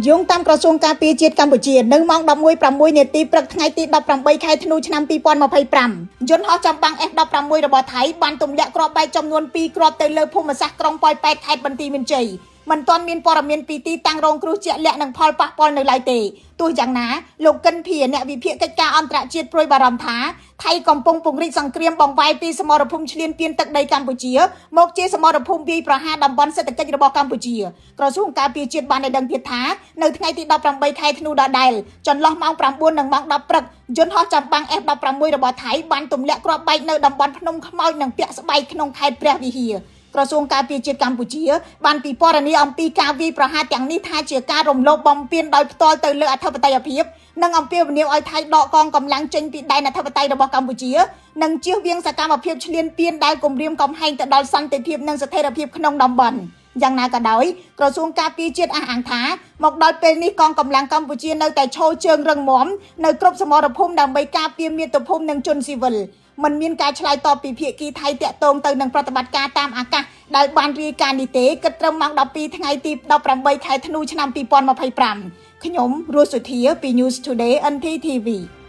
យោងតាមក្រសួងការពារជាតិកម្ពុជានៅម៉ោង11:06នាទីព្រឹកថ្ងៃទី18ខែធ្នូឆ្នាំ2025យន្តហោះចម្បាំង F16 របស់ថៃបានទម្លាក់គ្រាប់បែកចំនួន2គ្រាប់ទៅលើភូមិសាស្ត្រក្រុងប៉ោយប៉ែតខេត្តបន្ទាយមានជ័យមិនទាន់មានព័ត៌មានពីទីតាំងរងគ្រោះជាក់លាក់និងផលប៉ះពាល់នៅឡើយទេទោះយ៉ាងណាលោកកិនភាអ្នកវិភាគកិច្ចការអន្តរជាតិព្រួយបារម្ភថាថៃកំពុងពង្រីកសង្គ្រាមបង្វែរពីសមរភូមិឈ្លានពានទឹកដីកម្ពុជាមកជាសមរភូមិវាយប្រហារតំបន់សេដ្ឋកិច្ចរបស់កម្ពុជាក្រសួងការពារជាតិបានឲ្យដឹងទៀតថានៅថ្ងៃទី18ខែធ្នូដដែលចន្លោះម៉ោង9និងម៉ោង10ព្រឹកយន្តហោះចម្បាំង F16 របស់ថៃបានទម្លាក់គ្រាប់បែកនៅតំបន់ភ្នំខ្មោចនិងពាក់ស្បែកក្នុងខេត្តព្រះវិហារក្រសួងការពារជាតិកម្ពុជាបានពិពណ៌នាអំពីការវាយប្រហារទាំងនេះថាជាការរំលោភបំពានដោយផ្ទាល់ទៅលើអធិបតេយ្យភាពនិងអំពាវនាវឲ្យថៃដកកងកម្លាំងចេញពីដែនអធិបតេយ្យរបស់កម្ពុជានិងជៀសវាងសកម្មភាពឈ្លានពានដែលគំរាមកំហែងទៅដល់សន្តិភាពនិងស្ថិរភាពក្នុងតំបន់យ៉ាងណាក៏ដោយក្រសួងការពារជាតិអះអាងថាមកដល់ពេលនេះកងកម្លាំងកម្ពុជានៅតែឈរជើងរឹងមាំនៅគ្រប់សមរភូមិដើម្បីការពារមាតុភូមិនិងជនស៊ីវិលមិនមានការឆ្លើយតបពីភាគីថៃតាក់ទងទៅនឹងប្រតិបត្តិការតាមអាកាសដែលបានរាយការណ៍នេះទេគិតត្រឹមម៉ោង12ថ្ងៃទី18ខែធ្នូឆ្នាំ2025ខ្ញុំរស់សុធាពី News Today NTTV។